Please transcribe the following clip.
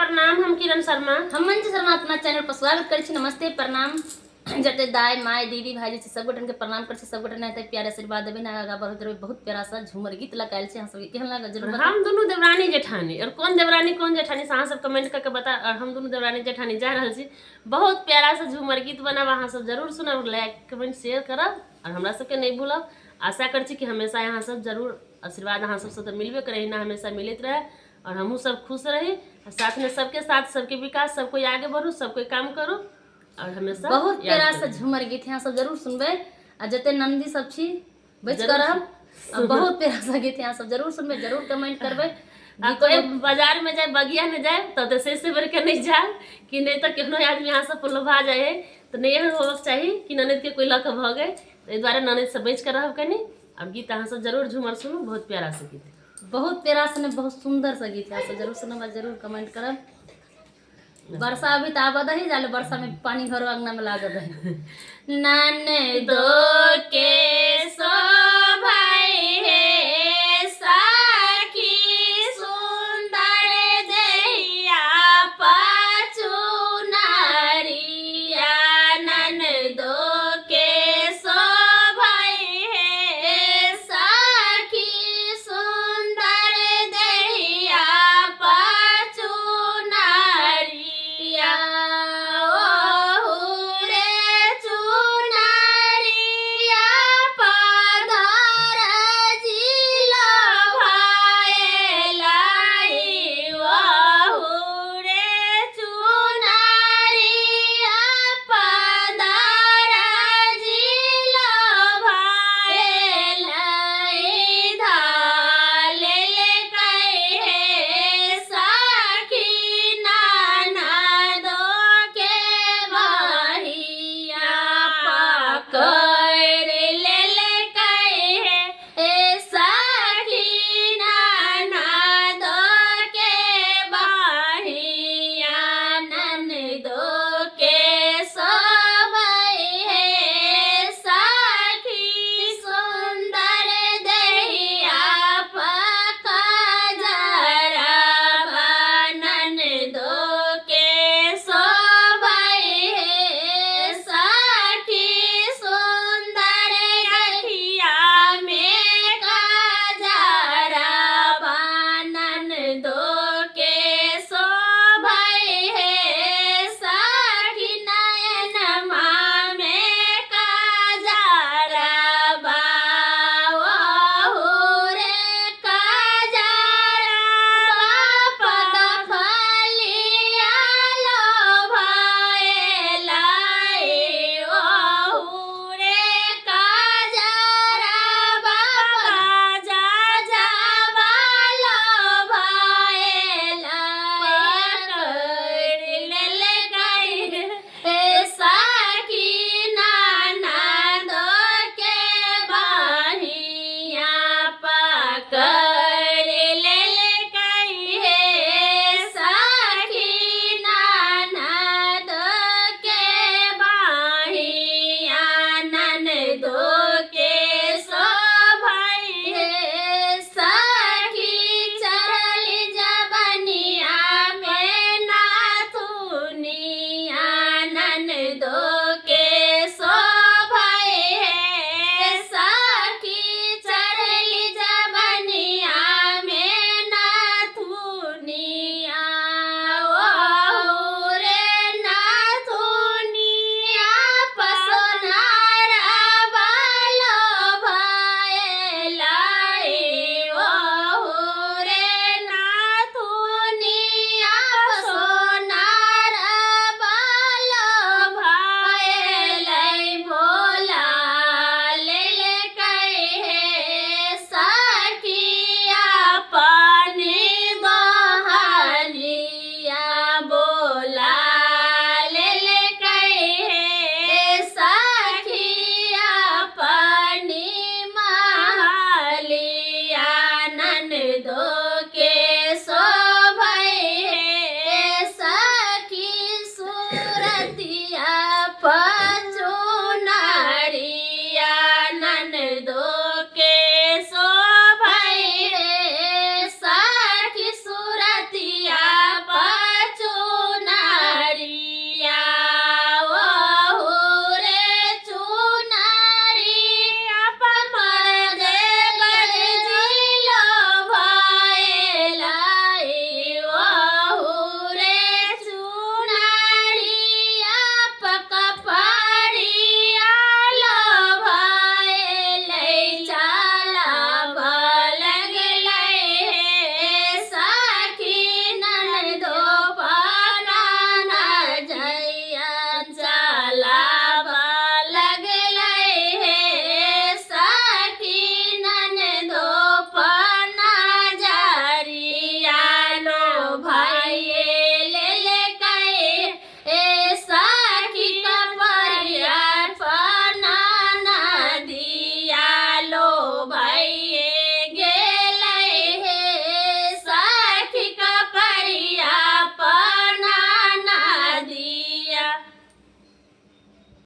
प्रणाम। हम किरण शर्मा, हम मंजू शर्मा अपना चैनल पर स्वागत करै छी। नमस्ते, प्रणाम। जते दाय my दीदी भाई छै सब गोटन के प्रणाम करै छी। सब गोटन एते प्यार आशीर्वाद देबै ने, आगा बढ़ैत रहबै। बहुत प्यारा सा झूमर गीत लगायल छै, अहाँ सबके केहन लागल जरूर बताउ। हम दुनू देवरानी जेठानी और कोन देवरानी कोन जेठानी से अहाँ सब कमेंट करके बता। और हम दुनू देवरानी जेठानी जा रहल छी, बहुत प्यारा सा झूमर गीत बनाब, अहाँ सब जरूर सुनब, लाइक कमेंट शेयर करब और हमरा सबके नहीं भूलब। आशा करै छी कि हमेशा अहाँ सब जरूर आशीर्वाद अहाँ सबसँ तऽ मिलबे करे ना, हमेशा मिलैत रहे और हमहूँ सब खुश रही आ साथ में सबके साथ सबके विकास, सब कोई आगे बढ़ू, सब कोई काम करू और हमेशा बहुत याद प्यारा सा करू। झूमर गीत है, अहाँ सब जरूर सुनबै आ जते नंदी सब छी बचि जरूर कऽ रहब। आ बहुत प्यारा सा गीत है, अहाँ सब जरूर सुनबै, जरूर कमेंट करबै। आ कोई बाजार में जाए, बगिया में जाए तब तो से बेर के नहीं जाए कि नहीं तो केहनो आदमी यहाँ सब लोभा जाए है, तो नहीं एहन होबक चाही कि ननद के कोई लऽ के भऽ गए। एहि दुआरे ननद से बचि के रहब कनी। और गीत अहाँ सब जरूर झूमर सुनू, बहुत प्यारा से गीत, बहुत प्यारा सा नहि, बहुत सुंदर सा गीत है। अहाँ सब जरूर सुनब आ जरूर कमेंट करब। वर्षा अभी तऽ आबऽ दही जाले, वर्षा में पानी घर अंगना में लागल रहे। ननदो के शोभाई हे सखी सुंदर जहिया पाछू नारिया, ननदो के शोभाई हे सखी सुंदर दहिया पाछू नारिया, ओहु रे चुनारिया पधर जिलो भाएलाई, ओहु रे चुनारिया पधर जिलो भाएलाई, धालेल कहे सखी ननदो के बहिया, पकड़ लेल कहे सखी ननदो के बहिया, ननदो के शोभै हे सखी सुंदर दहिया पका जरबा, ननदो के शोभै हे सखी सुंदर अखिया में काजरबा, ननदो